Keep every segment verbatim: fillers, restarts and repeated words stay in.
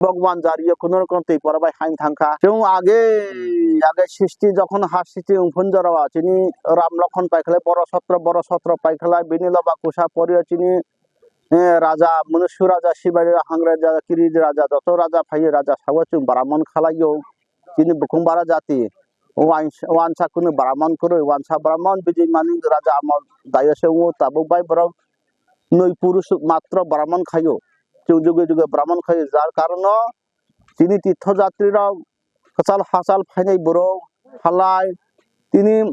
Bhagwan jariyo kuno rokom twi pora bai hain thangkha. Chwng age, age sisti jokhon ha sisti wngphun jorao chini Ram Lokhon paikhlai boro sotro, boro sotro paikhlai bini loba kusa porio chini, eh, raja, Munusu raja, Sibai raja, Hang raja, Kiri raja, joto raja phaio, raja sago chwng Brahmon khalaio. Chini bukung bara jati, wans-, wansa kunu Brahmon kwrwi, wansa Brahmon, Bijay Manik raja amol dayo se wngo, tabuk bai borok nui purush matro Brahmon khaio. Chwng juge juge Brahmon khaio, jar karono chini tirtho jatri rok kwchal hachal phainai borok halai tini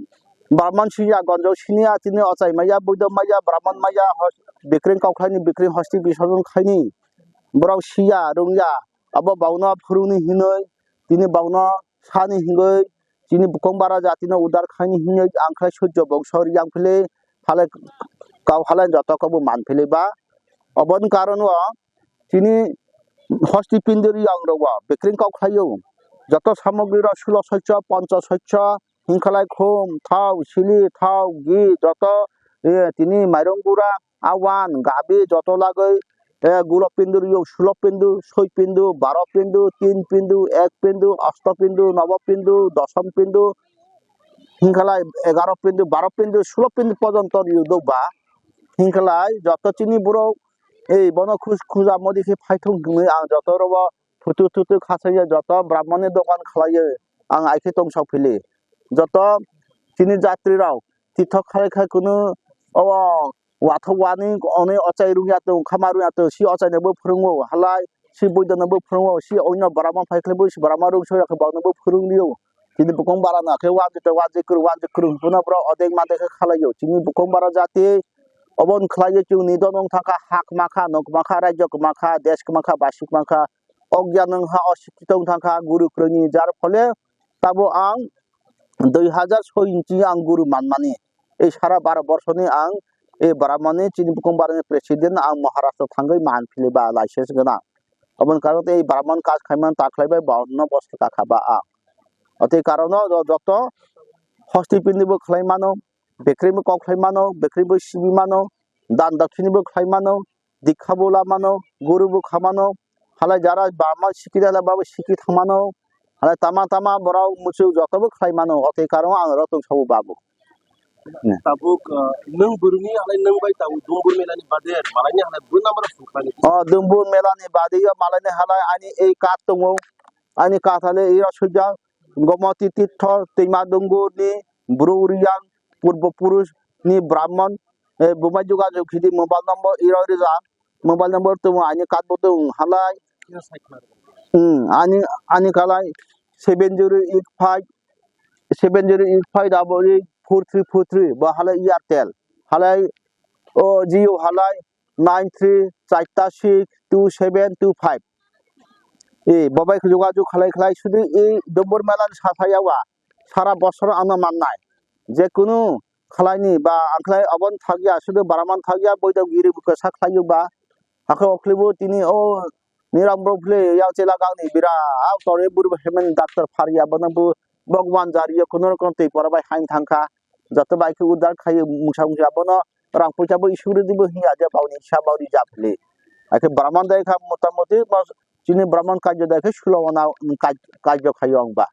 Brahmon siya, gonjok siniya, tini ochai maya, boido maya, Brahmon maya, hos-, bikreng kok khlaini, bikreng hosti bisorjon khlaini borok siya rungya. Abo bauno phuruni hinwi, tini bauno sani hinwi, chini bukong bara jatino udar khaini hinwi ang khlai sujjo bongso riyang phili, halai kau halai joto kobo man phili ba. Oboni karon o chini hosti pindiri ang rogo bikreng kok khlaio. Joto samogri rok sulo soccho, poncho soccho, hinkhalai khum, thao, sili, thao, ghi, joto, eh, tini mairong gura, awan, gabi, joto lagoi, eh, gulo pindu, riyok, sulo pindu, soi pindu, baro pindu, tin pindu, ek pindu, osto pindu, nobo pindu, dosom pindu, hinkhalai egaro pindu, baro pindu, sulo pindu pojonto riyo do ba. Hinkhalai joto chini borok, ei, bono khus-, khuja modi khe phaithung hinwi ang joto rogo phutu thutu khasaya joto Brahmani dogan khlaiwi ang aikhe tongsa phili. Joto chini jatri rok tithok khalai khai kunu o wathok wani onwi ochai rungya tong, khama rungya tong, si ochai no bo phwrwngo halai, si boido no bo phwrwngo, si oino Brahma phai khlai bo si Brahma rung soi rok bang no bo phwrwng rio. Chini bukung bara no khe wanjwi tong, wanjwi kwrwng, wanjwi kwrwng hwnphano borok odek madek khe khalaio. Chini bukung bara jati obo wng khlaiwi chwngni dono wng thangkha, ha kwmakha, nok kwmakha, rajyo kwmakha, desh kwmakha, basi kwmakha. Ogyan wng ha, osikkhito wng thangkha, guru kwrwngni jar phole tabo ang dui hazar soi inchi ang guru manmani. Ei sara baro borsoni ang ei Brahmani chini bukung barani president ang Maharashtra thangwi man phili ba license gwnang. Oboni karon tei ei Brahman kaj khaimani ta khlaibai ba onno bosta kakha ba ang. Otei karono jo-, joto hosti pindi bo khlai mano, bekri bo kok khlai mano, bekri bo sibi mano, dan dakshini bo khlai mano, dikha bo la mano, guru bo kha mano, halai jara bama sikiri halai babo siki thang mano, halai tama tama borok muchuk joto bo khlai mano, otei karono ang rotong sabo babu. Tabuk, ah, nwng buruni halai nwng bai tabuk Dumbur melani bade malaini halai buna mano sungkhlani. O Dumbur melani bade yo malaini halai ani ei kat tongo, ani kat halai ei rok sujak Gomoti Tirtho twima Dumbur ni Bru Riyang purbo purush ni Brahman, eh, bumai jogajog khidi mobile number iro rija, mobile number tongo ani kat bo tong halai. Hmm, ani, ani kalai seven zero eight five, seven zero eight five double eight four three four three, bo halai Airtel, halai o Jio halai nine three charta six two seven two five. E, bo bai jogajog khlai khlai sudu e Dumbur mela ni sa saya wa sara bosor ano mannai. Je kunu khlai ni ba ang khlai obon thakya sudu baraman thakya boido giri buka sa khlai ba. Hakhe okhlibu tini o Niram bro phile yang chela gangni bira, au tore buru hemen doctor pharya bono bu Bhagwan jariyo kuno rokom tei pora bai hain thangkha. Joto bai khe udar khai mungsa mungsa bono rang puisa bo isuk ridi bo hinya je bauni sa bauni ja phile. Akhe Brahman dai kha motamoti bo chini Brahman kajjo dai khe sulo wana kaj-, kajjo khayo ang ba.